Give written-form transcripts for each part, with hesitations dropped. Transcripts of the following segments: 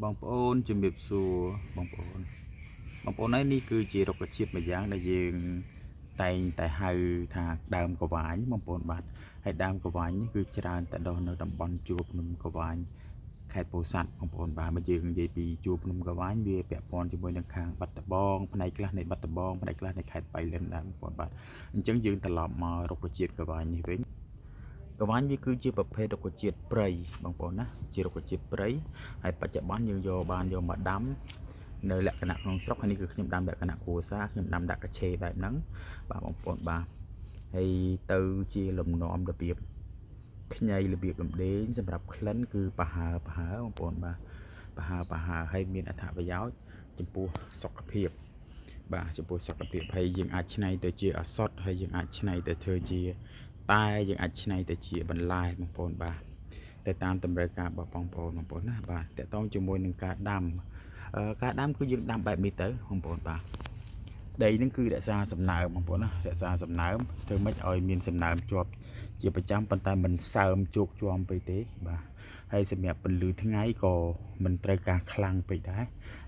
បងប្អូនជំរាបសួរបងប្អូនបងប្អូនហើយនេះគឺជារុក្ខជាតិមួយយ៉ាងដែលយើងតែងតែហៅថាដើមកវ៉ាញបងប្អូនបាទហើយដើមកវ៉ាញនេះគឺច្រើនតែដុះនៅតំបន់ជួរភ្នំកវ៉ាញខេត្តពោធិ៍សាត់បងប្អូនបាទបើយើងនិយាយពីជួរភ្នំកវ៉ាញវាពាក់ព័ន្ធជាមួយនឹងខាងបាត់ដំបងផ្នែកខ្លះនៃបាត់ដំបងផ្នែកខ្លះនៃខេត្តបៃលិនដែរបងប្អូនបាទអញ្ចឹងយើងត្រឡប់មករុក្ខជាតិកវ៉ាញនេះវិញ កវ៉ាញវាគឺជាប្រភេទរុក្ខជាតិព្រៃបងប្អូនណាជារុក្ខជាតិព្រៃហើយបច្ចុប្បន្នយើងយកបានយកមកដាំនៅលក្ខណៈក្នុងស្រុកហើយនេះគឺខ្ញុំដាំលក្ខណៈគ្រួសារខ្ញុំដាំដាក់កាឆេបែបហ្នឹងបាទបងប្អូនបាទហើយទៅជាលំនាំរបៀបខ្ញីរបៀបលំដេងសម្រាប់ក្លិនគឺប្រហើប្រហើបងប្អូនបាទប្រហើប្រហើហើយមានអត្ថប្រយោជន៍ចំពោះសុខភាពបាទចំពោះសុខភាពហើយយើងអាចច្នៃទៅជាឱសថហើយយើងអាចច្នៃទៅធ្វើជា តែយើងអាចច្នៃទៅជាបន្លែបងប្អូនបាទទៅតាមតម្រូវការរបស់បងប្អូនបងប្អូនណាបាទតកតងជាមួយនឹងការដាំការដាំគឺយើងដាំបែបនេះទៅបងប្អូនបាទដីហ្នឹងគឺរក្សាសំណើមបងប្អូនណារក្សាសំណើមធ្វើម៉េចឲ្យមានសំណើមជាប់ជាប្រចាំប៉ុន្តែមិនសើមជោកជាំពេកទេបាទហើយសម្រាប់ពន្លឺថ្ងៃក៏មិនត្រូវការខ្លាំងពេកដែរ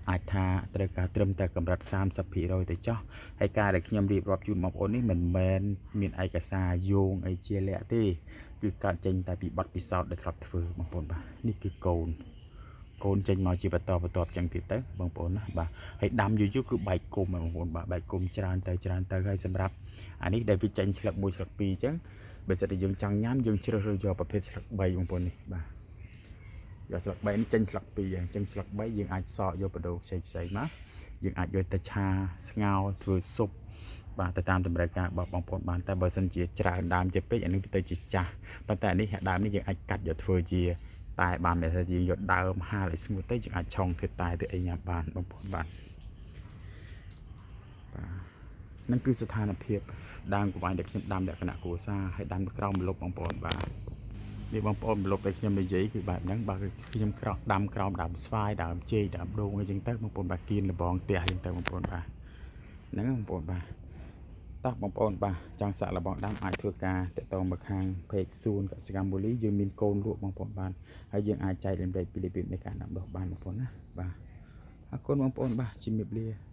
អាចថាត្រូវការត្រឹមតែកម្រិត30%ទៅចោះ ហើយការដែលខ្ញុំរៀបរាប់ជូនបងប្អូននេះមិនមែនមានឯកសារយោងអីជាលក្ខទេគឺកើតចេញតែពីបទពិសោធន៍ដែលធ្លាប់ធ្វើបងប្អូនបាទនេះគឺកូនកូនចេញមកជាបន្តបន្ទាប់ចឹងទៀតទៅបងប្អូនណាបាទហើយដាំយូរយូរគឺបែកគុំបងប្អូនបាទបែកគុំច្រើនទៅច្រើនទៅហើយសម្រាប់អានេះដែលវាចេញស្លឹក1ស្លឹក2អញ្ចឹងបើសិនតែយើងចង់ញ៉ាំយើងជ្រើសរើសយកប្រភេទស្លឹក3បងប្អូននេះបាទយកស្លឹក3នេះចេញស្លឹក2ហើយអញ្ចឹងស្លឹក3យើងអាចសកយកបដូរខ្ចីខ្ចីមកយើងអាចយកទៅឆាស្ងោរធ្វើស៊ុប បាទទៅតាមតម្រូវការរបស់បងប្អូនបានតែបើសិនជាច្រើនដើមជាពេកអានេះវាទៅជាចាស់ប៉ុន្តែអានេះដើមនេះយើងអាចកាត់យកធ្វើជាតែបានតែថាយើងយកដើមហាលឲ្យស្ងួតទៅយើងអាចឆុងធ្វើតែទៅអីញ៉ាំបានបងប្អូនបាទបាទនឹងគឺស្ថានភាពដើមកវ៉ាញដែលខ្ញុំដាំលក្ខណៈគ្រួសារហើយដាំក្រោមម្លប់បងប្អូនបាទនេះបងប្អូនម្លប់ដែលខ្ញុំនិយាយគឺបែបហ្នឹងបាទគឺខ្ញុំក្រោកដាំក្រោមដើមស្វាយដើមចេកដើមដូងអីចឹងទៅបងប្អូនបាទគៀនលបងផ្ទះចឹងទៅបងប្អូនបាទហ្នឹងបងប្អូនបាទ តោះបងប្អូនបាទចង់សាក់លបងដាំអាចធ្វើការតាក់ទងមកខាង page សួនកសិកម្មមូលីយើងមានកូនលក់បងប្អូនបានហើយយើងអាចចែករំលែកពីរបៀបនៃការដាំដុះបានបងប្អូនណាបាទអរគុណបងប្អូនបាទជំរាបលា។